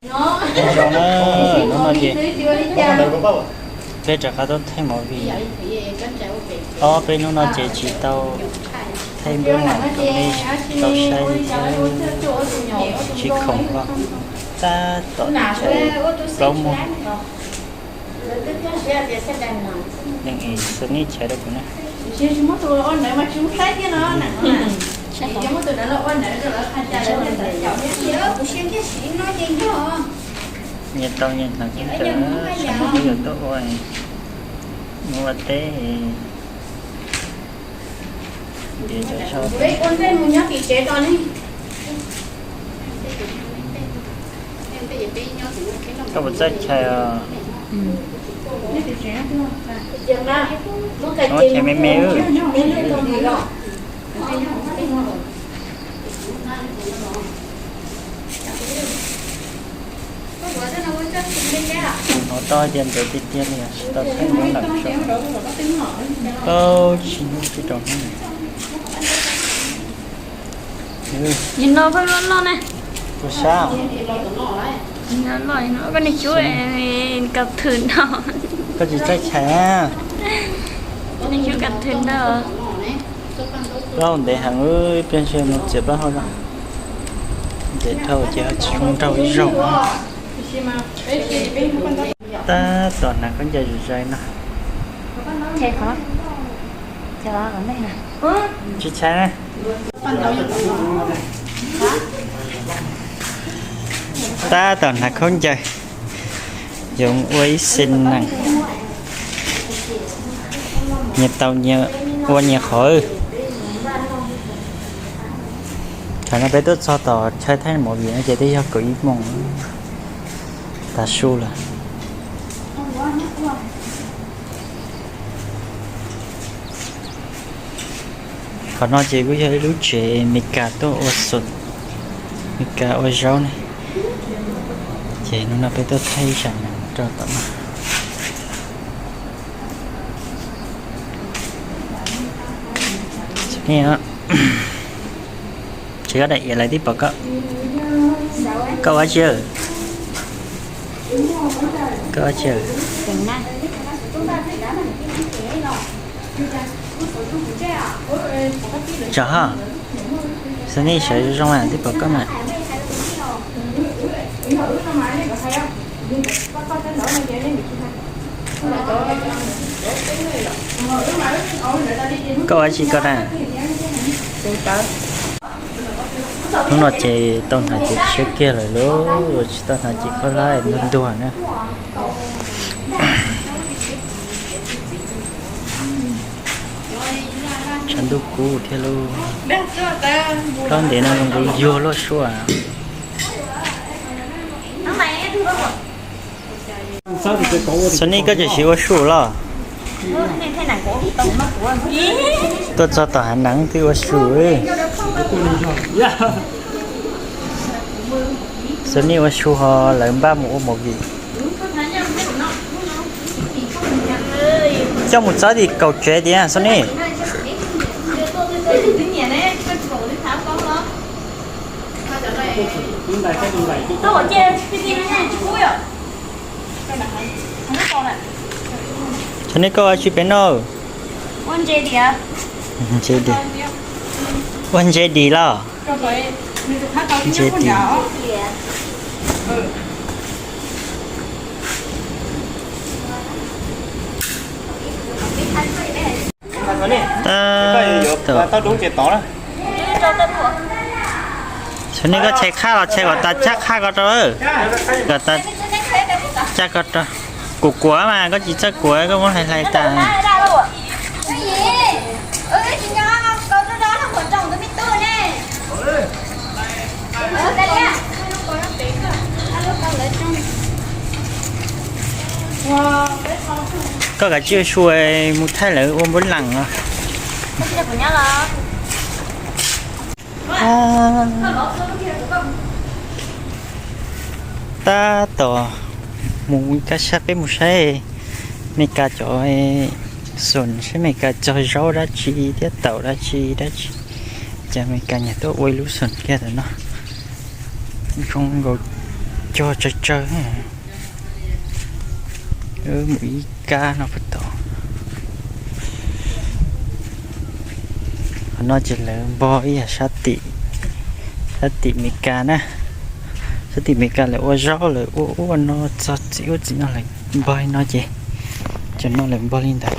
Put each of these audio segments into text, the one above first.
Nyob zoo na, hnub no ces peb rov qab tuaj thaij movie. Ob peb hnub no ces tsis tau thaij nplooj los rau nej tau saib thiab. Tsis khoom los tab tom chaw plaub muag. Neeg es Sunny chaw rau kuv na. Nyias tau nyias hnav khaub ncaws, tsam no kuj yuav tuaj ua, mus ua teb. Ntiav cov tsho. Koj puas txawj chais os? Muab chais me me. Hnov tau hais tias ntxeev tiag tiag li, tsis tau thaij nyob ntawm tso. Tau tsis hnub tsis rau hnub. Nim no pheej loj loj na. Kuv sab. Koj niag xyub kav thwm no. Koj tsis txawj chais na. Koj niag xyub kav thwm ntag. Plaub ntev heev, ib pliag ntshe mus txiav plaub hau. Ntev dhau ces ho tsis zoo nraug ib zaug. Tab tom hnav khaub ncaws zim zais no. Tsis chais na. Tab tom hnav khaub ncaws, yuav ua ib xees nees. Nyias tau nyias ua nyias qhov. Thaum no peb tuaj txog tom chaw thaij movie no ces twb yog kaum ib moos tav su lawm. Qhov no ces kuj yog ib lub tsev Meskas tuaj ua xum, Meskas ua zaub ne. Ces hnub no peb tuaj thaij ib zaj nees rau tom no. Tsis koj daim iav lawv twb pom koj. Koj ua tsi? Koj ua tsi? Tso ho, Sunny sawv zoo zoo mas twb pom koj mas. Koj ua tsi koj na? Hnub no ces tau hnav cev tshiab kiag lawm lauj, tsis tau hnav cev khaub hlab ntuag ntuag na. Tshav ntuj kub thiab lauj. Plaub ntev no zoo nkaus yuag luaj suab. Sunny, koj tseem siv ua su los? Tuaj txog tom hav neeg twb ua su. Sunny ua su ho lawv npaj mus ua movie. Coj mus txawb tim kaum tsev tiag Sunny. Sunny, koj ua tsi pem no? Ua ntses dim. Ua ntses dim los? Ntses dim. Tab tom, Sunny, koj chais qhaj los chais kom tas tsab qhaj ko rau, kom tas tsab ko rau. Kuv kuav mas koj tsis txawj kuav koj muab hlais hlais tas. Koj kav tsij ua su mus thaij lawv ua npab lees os. Tab tom mus kaj sab peb mus saib Meskas cov xum, saib Meskas cog zaub dab tsi thiab taum dab tsi dab tsi. Cas Meskas nyiam tuaj ua ib lub xum kiag ntawm no. Zoo nkaus Cog tsawg tsawg. Mus ib kab no puas tau. Qhov no ces lawv npog ib yam sab tim, sab tim Meskas na. Sab tim Meskas lawv ua zaub lawv ua ua no txog txiv ub txiv no lawv npog li no ces cov no lawv npog li ntawd.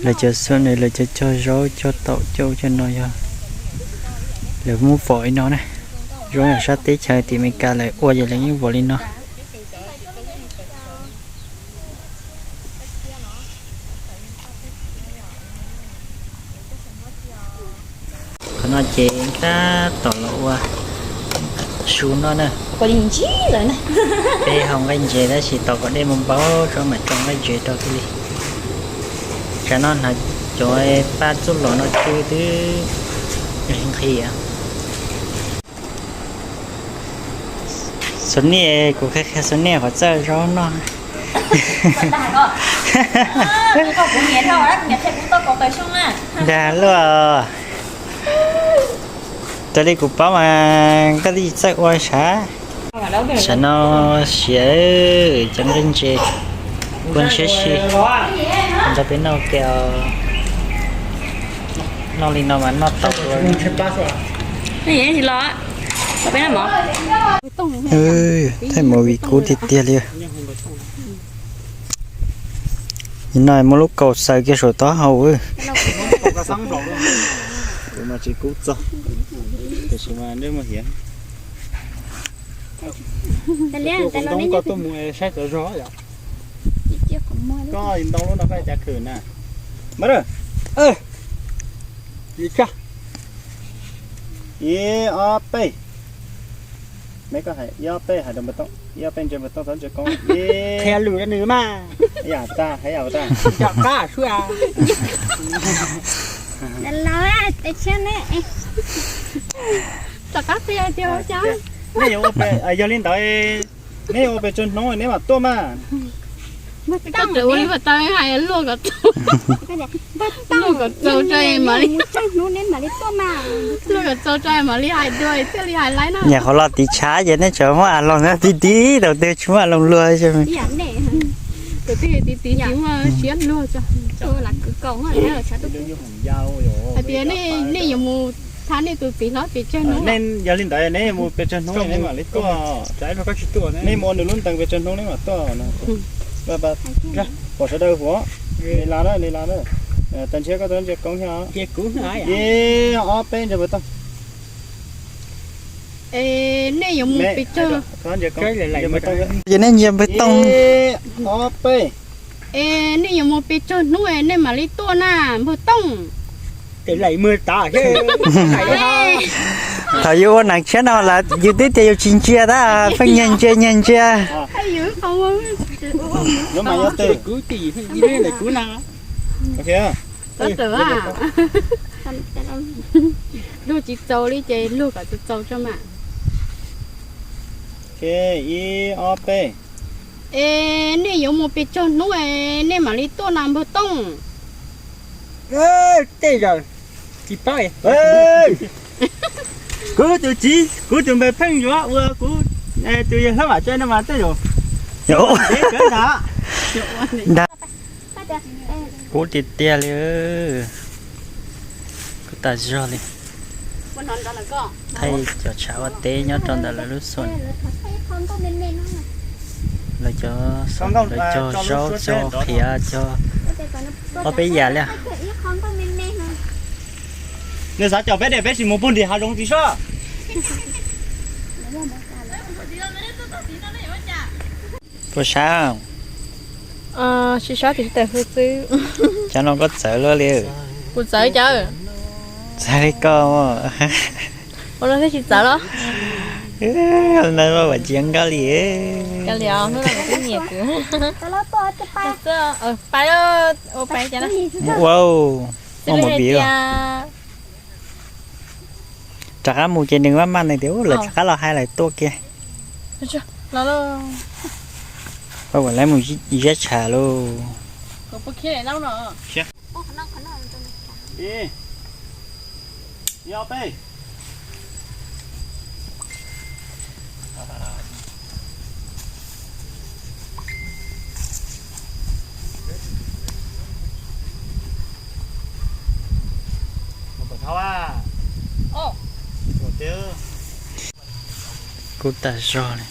Lawv cov xua nws lawv cov cog zaub cog taum coj cov no yog lawv muab vom li no na. Zaub yog sab teb chaws tim Meskas lawv ua ces lawv yeej vom li no. Qhov no ces tab tom los ua su noj na. Peb hau nqaij ntses tab sis tos kom dej mus npau tso mam rau nqaij ntses rau thiaj li. Tsam no hnav cov paj txuj lom no twb nqhis nqhis. Xus niaj, kuv qhia qhia xus niaj qhov txawj zaub noj. Dag luaj. Raws li kuv paub mas koj twb tsis txawj ua sav. Sav no siav cov nqaij ntses, kua ntshiab si, nrog peb noj ke. Noj li no mas noj tau. Thaij movie kub tiag tiag li. Nim no muab lub kaus xaws kiag saum taub hau. Koj ntoo lub no koj cas khwm na. Ib ob peb. Neb koj hais ib ob peb hais rau npawg Tooj, ib ob peb ntsia npawg Tooj txhob ntsia koob. Qhia lus rau nws mas. Yam tas, hais yam tas. Cov qab sua. Los, tes tshiab ne. Tom qab qhia tias ua cas. Neb yuav ua pem, yog li ntawd, neb yuav ua pes tsawg hnub neb mam tuaj mas. Koj tseem ua li npawg Tooj hais, luaj kom txaus, luaj kom txaus tso mam li, luaj kom txaus tso mam li hais dua thiaj li hais laib na. Nyuam qhuav los tiv tshav ces nej tseem muab a loos na, tiv tiv thaum twg tsis muab a loos luag. Tus twg tiv tiv tsis muaj siab luag tso. Hais tias nej yuav mus thab nej tus txiv hlob pes tsawg hnub. Yog li ntawd neb mus pes tsawg hnub neb mam li tuaj. Neb mus ua nws lub ntees pes tsawg hnub neb mam tuaj. Pom sawv daws huv, li las na, li las na. Tas ntshiab koj txhob ntsia koob thiab. Ib ob peb ntsia npawg Tooj. Nej yuav mus pes tsawg? Ces nej ntsia npawg Tooj. Ib ob peb. Es nej yuav mus pes tsawg hnub nej mam li tuaj na npawg Tooj? Thaum yus ua neeg tshiab no lawm yus twb tias yus tsis ntsia tab pheej nyiag ntsia nyiag ntsia. Luag tsis txaus li ces luag kom txaus tso mas. Ib ob peb. Es nej yuav mus pes tsawg hnub nej mam li tuaj na npawg Tooj? Tej zaum tsis paub. Kuv tus txiv, kuv tus npawg Pheej yuav ua kuv tus yawg hlob Vam Tse no mas tej zaum ntev kawg ntag. Kub tiag tiag li. Kub tas zog li. Thaij cov tshav ua teb nyob rau ntawm lawv lub xum. Lawv cog zaub, cog qhiav, cog ob peb yam li. Nws xav coj peb dej peb sim mus puag nram hav zoov tsis sob. Puas sab? Sib sab tis tas hu xwb. Cov no koj txawv luaj li. Kuv txawv cov. Txawv li koj. Ua no thiaj tsis txawv los? Hnub no mas vam tsis nkauj li. Nkauj li os, hnub no kuv twb nyiam kuv. Pais, ua pais cas no. Mus ua, ua mus hais tias rov qab mus ces nws maj maj nws tias lawv rov qab los hais lawm tuaj kiag. Ua lawv mus ziab tshav lauj. Kub tas zog li.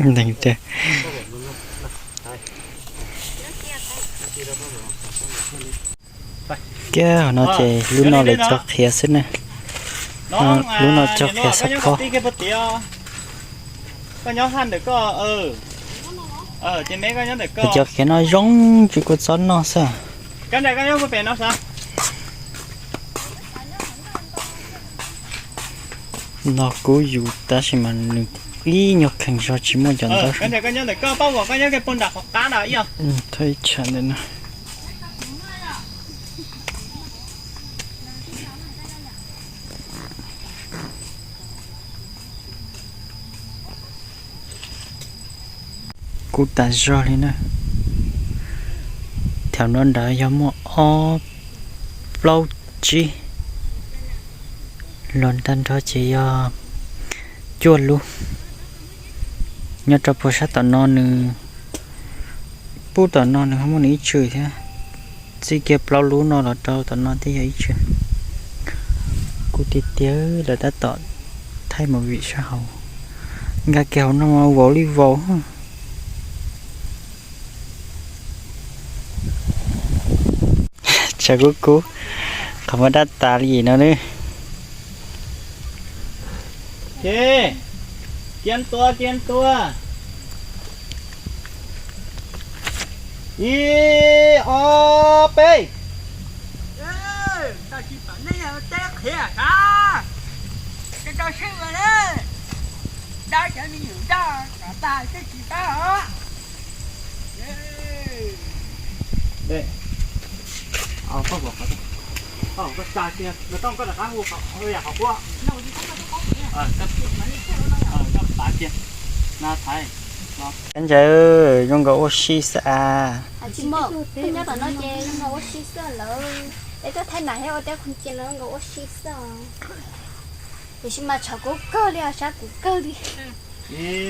Nteeg tiag. Kiag hauv no ces lub no lawv cog qhiav xwb na. Lub no cog qhiav xab phob. Cov qhiav no zoo tsis kua txob noj xwb. No kub yus tab sis mas nws ib nyuag kheev zog tsis muaj cov ntawd. Thawj ib tsam ntawm no. Kub tas zog li na. Thaum no nrad yog muaj ob plaub tsib, los tag nrho ces yog cuaj lub. Nyob rau puag sab tom no nws, pub tom no nws ho muaj nws ib tswm thiab. Txij kiag plaub lub no los rau tom no thiaj yog ib tswm. Kub tiag tiag, lawv tab tom thaij movie sab hauv. Nkag kiag hauv no vau li vau. Tshav kub kub, qhov muag dab tas li no nawb. Ces, cia tua, cia tua. Ib, ob, peb. Tsis pom nej teb qhiav sav, tsis tau sib ua li. Dab cov me nyuam dab kom tag twb tsis tab os. Koj ntsaws zoo nkaus ua si xwb as. Nyob tom no ces zoo nkaus ua si xwb lawm. Es koj thaij nam thiab ua teb qhov cia no zoo nkaus ua si xwb os. Tiam sis mas tshav kub kawg li os, sab kub kawg li.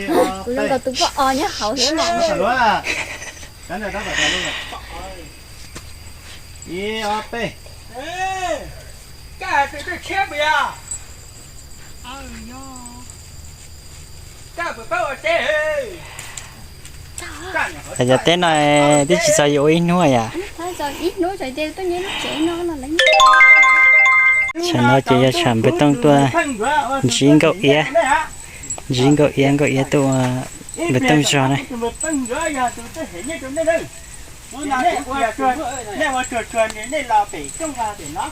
Kuv zoo nkaus tus poj os nyob hauv thiab mas. Ib, ob, peb. Koj hais tias tshiab puas yog? Tam cov teb no twb tsis txog yuav ua ib hnub yom. Tsam no ces yog tsam npawg Tooj tuaj ntsib Nkauj Iab, ntsib Nkauj Iab, Nkauj Iab tuaj ua npawg Tooj zog na. Nej ua tsuag tsuag nej los pem rooj pem no,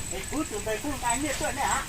es kuv tus npawg Tooj nqa nyiaj tuaj nej a.